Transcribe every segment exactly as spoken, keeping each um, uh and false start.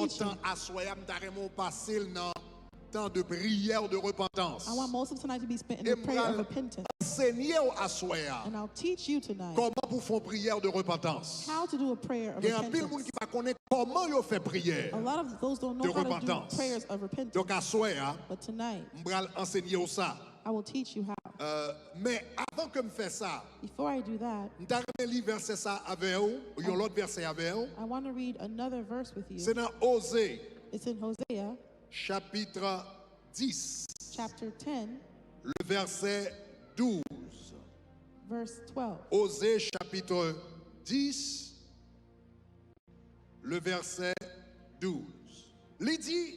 teaching. Tan aswè a, m ta renmen w pase l nan tan de priyè de repantans. I want most of tonight to be spent in E a m prayer of pral repentance. Ansenye w aswè a And I'll teach you tonight kòman pou fè yon priyè de repantans. How to do a prayer of Gen anpil moun repentance. Ki pa konnen kòman yo fè priyè. A lot of those don't know de how to do repentance. Prayers of repentance. Donk aswè a, But tonight, m pral ansenye w sa. I will teach you how. Euh, men avan ke m fè sa, Before I do that, m ta renmen li vèsè sa avè w, yon lòt vèsè avè w. I want to read another verse with you. Se nan Oze, It's in Hosea chapitre dix, chapter ten, le verset douze. Verse twelve. Oze chapitre dix, le verset douze. Li di,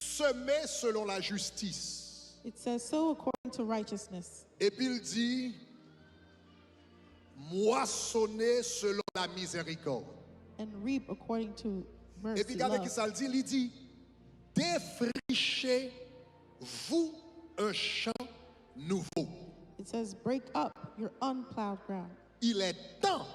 semer selon la justice. It says, "Sow according to righteousness Epi l di, moissonner selon la miséricorde. And reap according to mercy." Epi gade Love. Ki sa l di, li di, défrichez-vous un champ nouveau. It says, "Break up your unplowed ground." Il est temps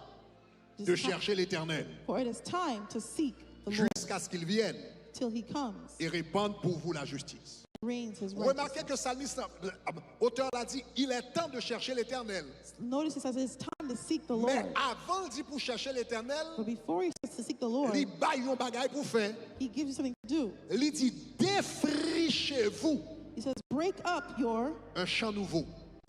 de It's ti- chercher l'Éternel For it is time to seek the Lord jusqu'à ce qu'il vienne till he comes, et répande pour vous la justice. reigns his Remarquez righteousness. Que psalmiste, euh, auteur la dit, il est temps de chercher l'Éternel. Notice it says it's time to seek the Mais Lord. Avant l di pou chèche Letènèl, But before he says to seek the Lord, li bay yon bagay pou fè. he gives you something to do. Li di, défrichez-vous He says, "Break up your un champ nouveau.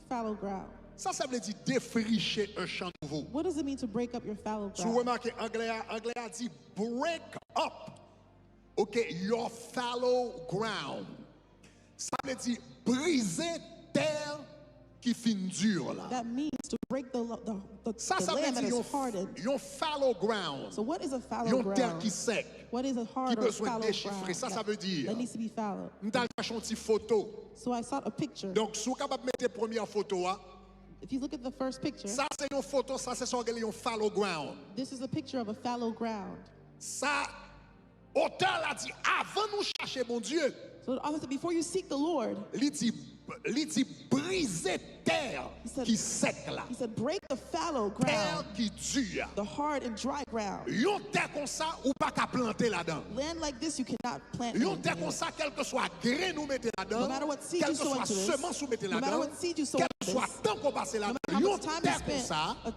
fallow ground." Sa, sa vle di défricher un champ nouveau. What does it mean to break up your fallow Si w ground? Remake, anglè a, anglè a di, break up, ok, your fallow ground. Sa vle di brize tè ki fin di la. That means to break the, lo- the, the, Sa, the sa vle land that di is yon, hardened. Yon fallow ground. So what is a fallow Yon tè ground? Ki sèk, What is a ki hard or bezwen fallow dechifre. Ground Sa, sa that, vle di. That needs to be fallow. M t al chache yon ti foto. So I sought a picture. Donk, si w kapab mete premyè foto a, If you look at the first picture, sa se yon foto, sa se sa w rele yon fallow ground. This is a picture of a fallow ground. Sa, otè la di, avan nou chache Bondye, So the author said, "Before you seek the Lord," li di, li di brize tè He said- ki sèk la, he said, "Break the fallow tè ground, ki di a. The hard and dry ground." Yon tè konsa, ou pa ka plante ladan. Land like this, you cannot plant Yon anything tè in it. Konsa, kèlkeswa grenn ou mete ladan, No matter what seed you sow kèlkeswa into this, semans ou mete no matter ladan, what seed you sow into kèlkeswa this, tan ou pase no ladan, matter how yon much time tè you spend, konsa, a, an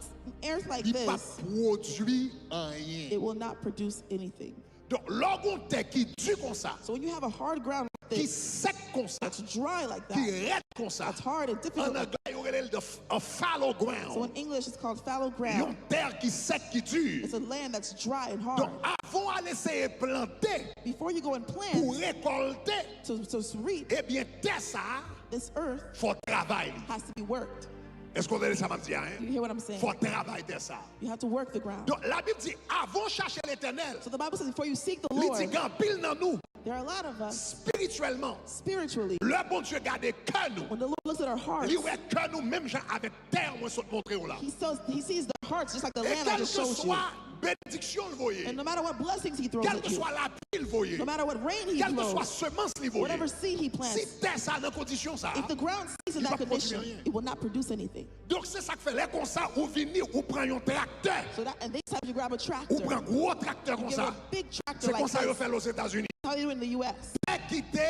earth like li p ap this, pwodui anyen. It will not produce anything. Donk, lè w gen yon tè ki di konsa, So when you have a hard ground like ki this, sèk konsa, that's dry like ki that, rèd konsa, that's hard and an difficult. Anglè, yo rele l the f- a fallow ground. So in English, it's called fallow Yon ground. Tè ki sèk, ki di. It's a land that's dry and hard. Donk, avan w al eseye plante Before you go and pou plant, rekòlte, to, to reap, ebyen, tè sa a, this earth fò w travay li. Has to be worked. Èske w tande sa m ap di a? You hear what I'm saying? Fò w travay tè sa a. You have to work the ground. Donk, Labib di, avan w chache Letènèl, So the Bible says, "Before you seek the li di Lord," gen anpil nan nou, there are a lot of us espirityèlman, spiritually. Lè Bondye gade kè nou, When the Lord looks at our hearts, li wè kè nou menm jan avèk tè mwen sot montre w la. he, sells, he sees the hearts just like the E land I just showed you. Kèlkeswa benediksyon l voye, And no matter what blessings he throws at you, kèlkeswa lapli l voye, no matter what rain he kèlkeswa throws, semans li voye, whatever seed he si plants, tè sa nan kondisyon sa a, if the ground stays in li p that ap pwodui condition, anyen. It will not produce anything. Donk, se sa k fè lè konsa ou vini, ou pran yon traktè, So that, and they tell you to grab a ou tractor. Pran gwo traktè You get konsa. A big tractor Se like Konsa yo this. Fè l Ozetazini. How they do it in the U S. Tè ki te,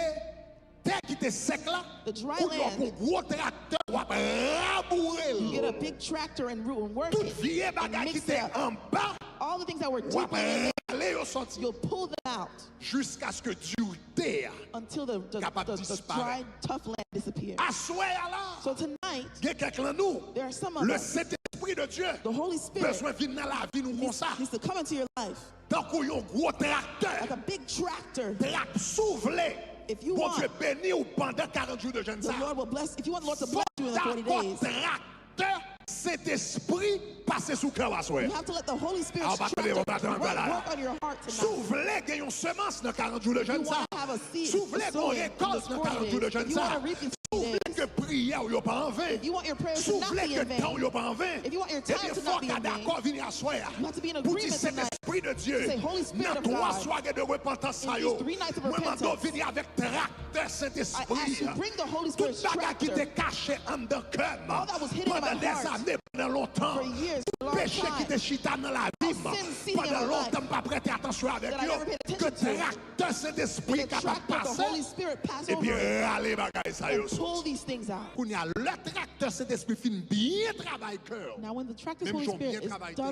tè ki te sèk la, The dry kounye a w land. Pran gwo traktè, w ap raboure l. You get a big tractor and root and work Tout it. Vye bagay ki te anba, All the things that were w ap deep in it, rale yo soti. You'll pull them out. Jiskaske diritè a Until the, the, kapab the, the disparèt. Dry, tough land disappears. Aswè a la, So tonight, gen kèk lan nou, there are some of le us, Sentespri de Dye the Holy Spirit bezwen vin nan lavi nou needs, konsa. Needs to come into your life Tankou yon gwo traktè. Like a big tractor. Trap, si w vle, If you Bondye want, beni w pandan karant jou de jèn The sa. Lord will bless. If you want the Lord to bless you in the forty Dakò, days, traktè Sentespri pase sou kè w aswè. You have to let the Holy Spirit's Ah, w pa tande, w pa tractor tande work, la. Work on your heart Si w tonight. Vle gen yon semans nan karant jou de If you jèn sa, want to have a seed si w to vle gen sow yon in rekòlt this nan forty karant jou de days, jèn if you sa, want to reap in si w vle forty days, ke priyè w yo pa anven, if you want your prayers si to w not vle be ke in vain, tan w yo pa anven, if you want your time ebyen, to fò not be ka in vain, dakò vini aswè a you have to be in pou di agreement tonight Sentespri de Dye, to say, "Holy Spirit nan of twa God, sware de repantans sa in yo, these three nights of mwen mande w repentance, vini avèk traktè I ask Sentespri you a. bring the Holy Tout Spirit's bagay ki te tractor, kache anndan kè m all that was hidden in my pandan dèzane, heart pandan lontan, for years, a tout long peche ki time, te chita nan lavi all m sin seated in pandan my lontan, life, m pa prete atansyon avèk that I yo, never paid ke traktè Sentespri kapab pase epi rale bagay sa yo soti. Kounye a, lè traktè Sentespri fin byen travay kè w, menm jan w byen travay tè a,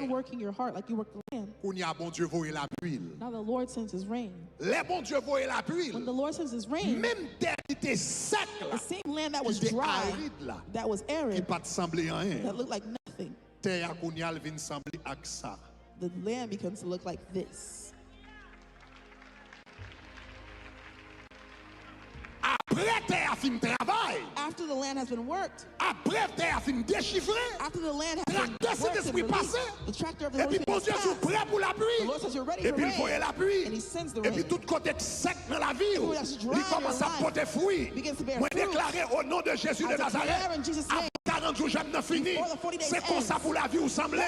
kounye a, Bondye voye lapli l. Lè Bondye voye lapli l, menm tè ki te sèk la, ki te arid la, ki pa t sanble anyen, tè a kounye a l vin sanble ak sa. Apre tè a fin travay, apre tè a fin dechifre, traktè Sentespri pase, epi Bondye di w prè pou lapli, epi l voye lapli, epi tout kote k sèk nan lavi w, li kòmanse ap pote fwi. Mwen deklare o non de Jezi de Nazarèt, karant jou jèn nan fini. Se konsa pou lavi w sanble.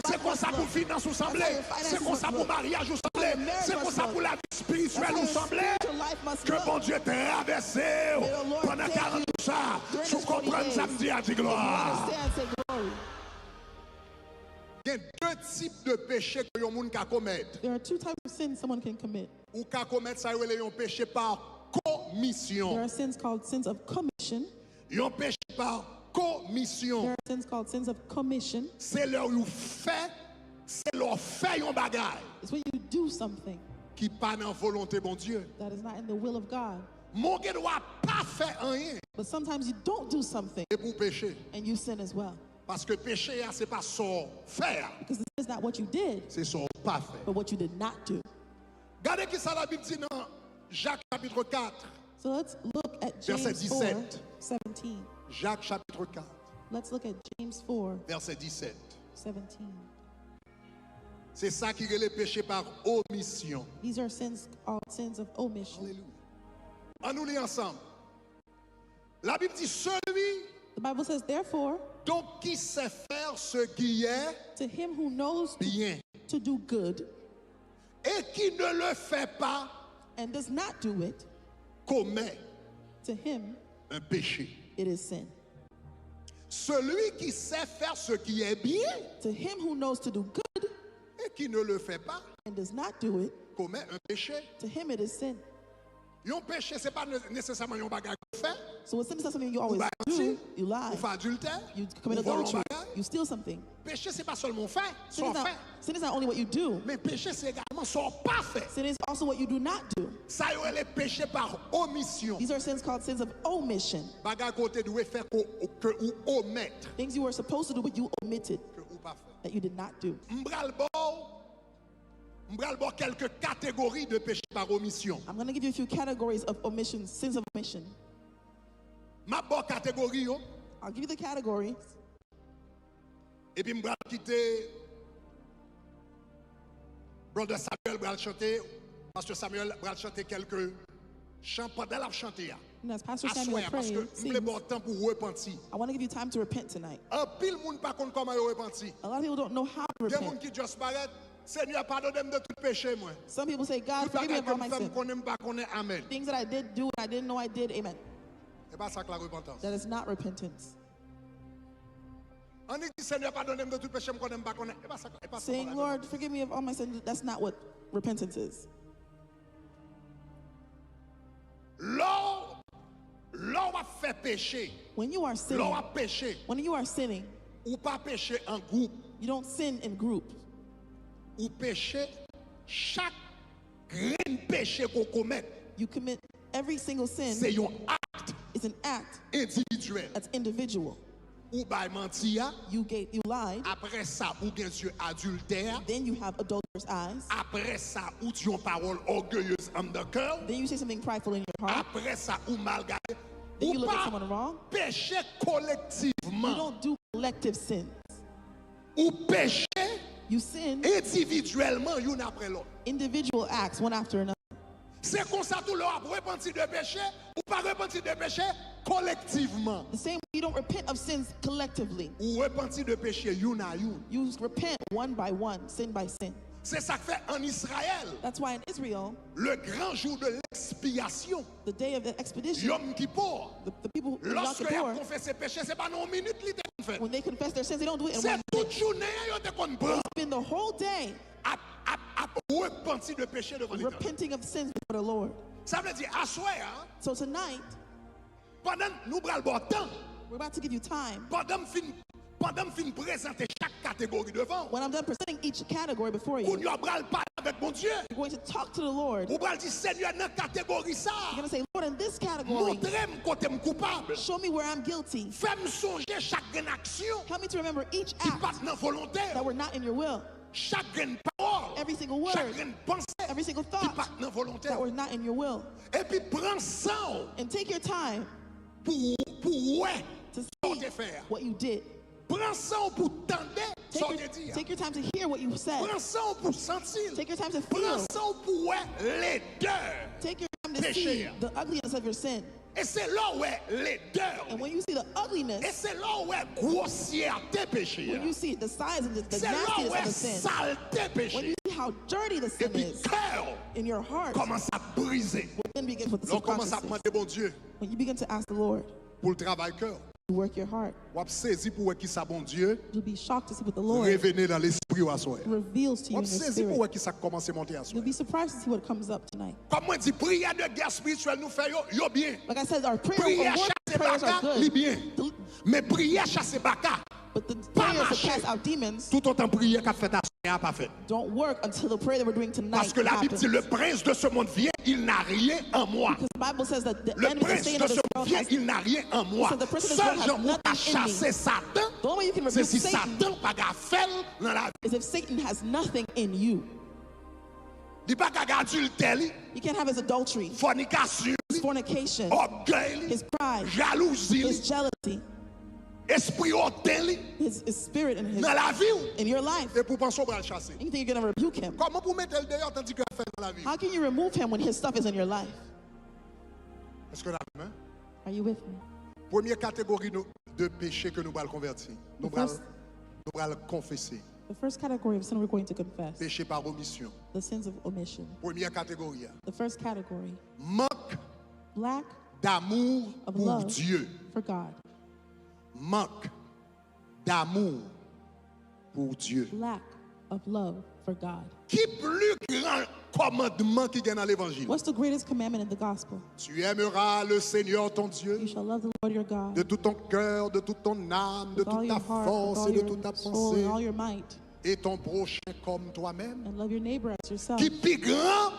Se konsa pou finans ou sanble. Se konsa pou maryaj ou sanble. Se konsa pou lavi espirityèl ou sanble. Ke Bondye travèse w pandan karant jou sa. Si w konprann sa m di a, di glwa. Gen de tip de peche ke yon moun ka komèt. There are two types of sins someone can commit. Ou ka komèt sa yo rele yon peche pa komisyon. There are sins called sins of commission. Yon peche pa komisyon. There are sins called sins of commission. Se lè ou fè, se lè w fè yon bagay It's when you do something ki pa nan volonte Bondye. That is not in the will of God. Men w gen dwa pa fè anyen But sometimes you don't do something epi w peche. And you sin as well. Paske peche a se pa sa w fè a. Because sin is not what you did, se sa w pa fè. But what you did not do. Gade ki sa Labib di nan Jak chapit kat, vèsè disèt. So let's look at James four seventeen. Jak chapit kat, Let's look at James four seventeen. Vèsè disèt. Se sa ki rele peche pa omisyon. These are sins, all sins of omission. Alelouya. Ann nou li ansanm. Labib di, celui, the Bible says, therefore, donc qui sait faire ce qui est to him who knows to, bien, to do good et qui ne le fait pas, and does not do it, commet, to him, un péché. It is sin. Celui qui sait faire ce qui est bien, to him who knows to do good, et qui ne le fait pas, and does not do it, commet un péché. To him it is sin. Yon peche, se pa ne-, nesesèman yon bagay ou fè. So a sin is not something you always do. Ou bay manti, you lie, ou fè adiltè, you commit adultery, ou vòlò yon bagay, you steal something. Peche, se pa sèlman ou fè, sa w fè. Sin is not, sin is not only what you do. Men peche, se egalman sa w pa fè. Sin is also what you do not do. Sa yo rele peche pa omisyon. These are sins called sins of omission. Bagay ke w te dwe fè ke, ke ou omèt. Things you were supposed to do, but you omitted, ke ou pa fè, that you did not do. M pral ba w M pral ba w kèlke kategori de peche pa omisyon. I'm gonna give you a few categories of omissions, sins of omission. M ap ba w kategori yo. I'll give you the categories. Epi m pral kite Brother Samuel pral chante, Pastor Samuel pral chante kèlke chan pandan l ap chante a. And as Pastor Samuel prays, sings, aswè a, paske m vle ba w tan pou w repanti. I want to give you time to repent tonight. Anpil moun pa konn kòman yo repanti. A lot of people don't know how to repent. Gen moun ki just parèt, Senyè, padone m de tout peche mwen. Some people say, God, forgive me of all my sin. Tout bagay ke m fè, m konnen, m pa konnen, amèn. Things that I did do and I didn't know I did, amen. E pa sa k la repantans. That is not repentance. Annik di, Senyè, padone m de tout peche m konnen, m pa konnen. E pa sa k la, e pa sa k la repantans. Saying, Lord, forgive me of all my sin, that's not what repentance is. Lè w, lè w ap fè peche, when you are sinning, lè w ap peche, when you are sinning, ou pa peche an gwoup. You don't sin in group. Ou peche, chak grenn peche ke w komèt, you commit every single sin, se yon ak, it's an act, endividyèl, that's individual. Ou bay manti a. You gave, you lied. Apre sa, ou gen zye adiltè. Then you have adulterous eyes. Apre sa, ou di yon pawòl ògeyez anndan kè w. Then you say something prideful in your heart. Apre sa, ou mal gade. Then you look at someone wrong. Ou pa peche kolektivman. You don't do collective sins. Ou peche, you sin, endividyèlman, youn apre lòt. Individual acts, one after another. Se konsa tou, lè w ap repanti de peche, ou pa repanti de peche kolektivman. The same way you don't repent of sins collectively. Ou repanti de peche youn a youn. You repent one by one, sin by sin. Se sa k fè ann Izrayèl, that's why in Israel, le grand jour de l'expiation, the day of the expiation, Yom Kippur, the, the people, Yom Kippur, lòske y ap konfese peche, se pa nan yon minit li te konn fèt. When they confess their sins, they don't do it in one day. Se tout jounen an yo te konn pran. They spend the whole day ap, ap ap repanti de peche devan Letènèl. Repenting of sins before the Lord. Sa vle di, aswè a, So tonight, pandan nou pral ba w tan, we're about to give you time. pandan m fin, pandan m fin prezante chak kategori devan w, When I'm done presenting each category before you, kounye a w pral pale avèk Bondye. you're going to talk to the Lord. Ou pral di, Senyè, nan kategori sa You're going to say, Lord, in this category, montre m kote m koupab. Show me where I'm guilty. Fè m sonje chak grenn aksyon Help me to remember each ki pa act t nan volonte that w. were not in your will. Chak grenn pawòl, Every single chak word, grenn panse every single ki pa thought t nan volonte that w. were not in your will. Epi pran san w And take your time pou, pou w wè to sa w see te fè a. What you did. Pran san w pou tande sa w te Take your, di a. Take your time to hear what you said. Pran san w pou santi l. Take your time to Pran feel. San w pou wè ledè Take your time to peche see a. The ugliness of your sin. E se lè w wè ledè And li. When you see the E ugliness, se lè w wè gwosyète peche when a. you see the size and the, the Se lè w nastiness wè of the sin, salte when peche you a. See how dirty the sin Epi is kè w in your heart, kòmanse ap brize. Then begin with the Lè w kòmanse ap subconsciousness. Mande Bondye When you begin to ask the Lord pou l travay kè w, to work your heart, w ap sezi pou w wè kisa Bondye you'll be shocked to see what the Lord revele nan lespri w aswè. Reveals to W you ap in your sezi pou w wè spirit. Kisa k kòmanse monte aswè. You'll be surprised to see what comes up tonight. Kòm mwen di, priyè de gè espirityèl nou fè yo, yo byen. Like I said, our prayer, Priyè our work chase prayers are baka, li good. byen. The- Men priyè chase baka But the pa prayers to mache cast out demons toutotan priyè k ap fèt aswè a pa fèt. Don't work until the prayer that we're doing tonight Paske Labib happens. Di, le prince de ce monde vient, il n'a rien en moi. Because the Bible says that the Le enemy, the prince Satan de of ce this monde world vient, has, il n'a rien en moi. He said, "The prince of this Sèl world has jan ou ka nothing in me." Chase Satan, The only way you can se rebuke si Satan Satan pa ka fè l nan lavi. Is if Satan has nothing in you. Li pa ka gen adiltè li, You can't have his adultery, fònikasyon his li, fornication, ògèy li, his pride, jalouzi li, his jealousy, espri oten li his, his spirit in his nan lavi w. In your life. Epi w panse w pral chase. And you think you're gonna rebuke him. Kòman pou w mete l deyò tandike afè nan lavi w? How can you remove him when his stuff is in your life? Èske w la menm? Are you with me? Premye kategori nou, de peche ke nou pral konvèti. Nou The pral, first- nou pral konfese. The first category of sin we're going to confess Peche pa omisyon. The sins of omission. Premye kategori a. The first category Mank lack damou of pou love Dye. For God. Mank damou pou Dye. Lack of love for God. Ki pli gran kòmandman ki gen nan levanjil? What's the greatest commandment in the gospel? Tu aimeras le Seigneur ton Dieu You shall love the Lord your God de tout ton cœur, de toute ton âme, de with all toute your ta heart, with force all et de your toute ta soul, and all pensée, your might, et ton prochain comme toi-même. And love your neighbor as yourself. Ki pi gran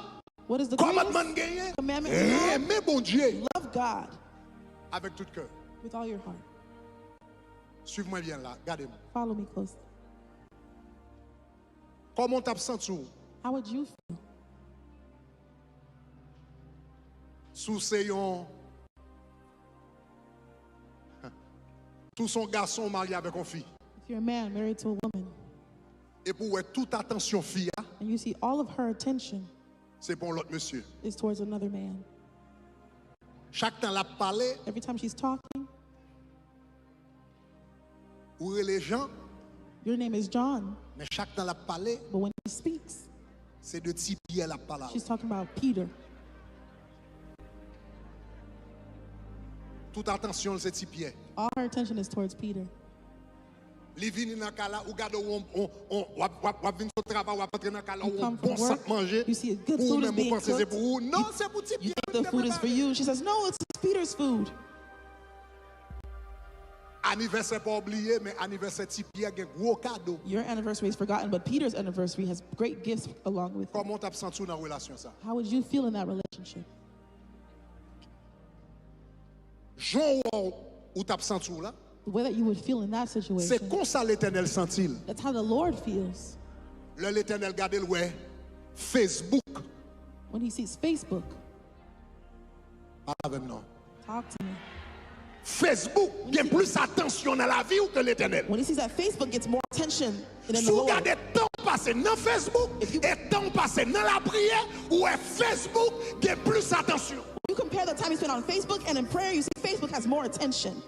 What is the kòmandman n greatest genyen? Commandment we have? Renmen Bondye Love God avèk tout kè. With all your heart. Swiv mwen byen la, gade m. Follow me closely. Kòman w t ap santi w How would you feel si w se yon, si w se yon gason w marye avèk yon fi, if you're a man married to a woman epi w wè tout atansyon fi a and you see all of her attention se pou yon lòt mesye? Is towards another man? Chak tan l ap pale, Every time she's talking, ou rele Jan, your name is John. Men chak tan l ap pale, But when he speaks, se de Ti Pyè l ap pale avè she's w. Talking about Peter. Tout atansyon l se Ti Pyè. All her attention is towards Peter. Li vini nan kay la, ou gade w, w, w, w ap, w ap, w ap vin sot travay, w ap antre nan kay la, You w come bon from work, sant manje, you see a good ou food is menm ou being panse se cooked. Pou ou. Non, se pou Ti You Pyè. think the food is for you. She says, "No, it's Peter's food." Anivèsè pa w bliye, men anivèsè Ti Pyè gen gwo kado. Your anniversary is forgotten, but Peter's anniversary has great gifts along with it. Kòman w t ap santi w nan relasyon sa? How would you feel in that relationship? Jan w wè w t ap santi w la, The way that you would feel in that se situation. Konsa Letènèl santi l. That's how the Lord feels. Lè Letènèl gade l wè Facebook. When he sees Facebook, Pale avè m non. Talk to me. Facebook gen plis atansyon nan lavi w ke Letènèl. When he sees that Facebook gets more attention than the Si w Lord. Gade tan w pase nan Facebook If you- e tan w pase nan lapriyè, ou wè Facebook gen plis atansyon. You compare the time you spend on Facebook and in prayer, you see Facebook has more attention.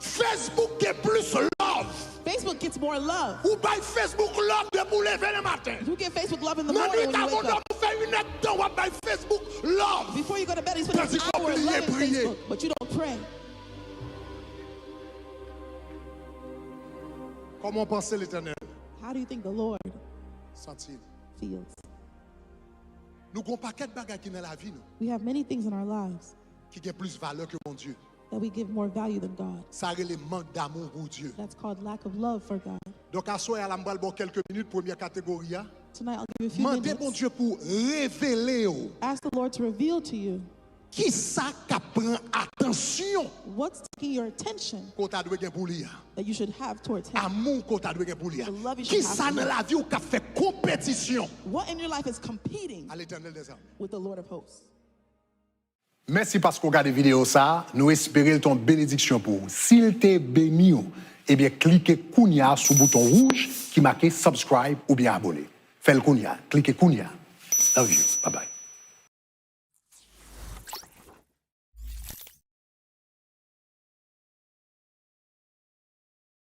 Facebook gen plis love. Facebook gets more love. Ou bay Facebook love depi w leve nan maten. You give Facebook love in the Nan morning nwit when you avan w wake up. Dòmi, ou fè inèdtan w ap bay Facebook love. Before you go to bed, you spend an Tandis que hour oublié loving prier. Facebook, but you don't pray. Kòman w panse Letènèl How do you think the Lord santi l? Feels? Nou gon pakèt bagay ki nan lavi nou We have many things in our lives ki gen plis valè ke Bondye. That we give more value than God. Sa rele mank damou pou Dye. That's called lack of love for God. Donk aswè a la m pral ba w kèlke minit premyè kategori a. Tonight, I'll give you a few Mande minutes. Bondye pou revele w Ask the Lord to reveal to you kisa k ap pran atansyon what's taking your attention ke w ta dwe gen pou li a. That you should have towards Him. Amou ke w ta dwe gen pou li a. The love you should Kisa have for nan him. Lavi w k ap fè konpetisyon What in your life is competing a Letènèl dèzame? With the Lord of hosts? Mèsi paske w gade videyo sa a. Nou espere l te yon benediksyon pou ou. Si l te beni w, ebyen klike kounye a sou bouton wouj ki make subscribe oubyen abone. Fè l kounye a. Klike kounye a. Love you. Bye bye.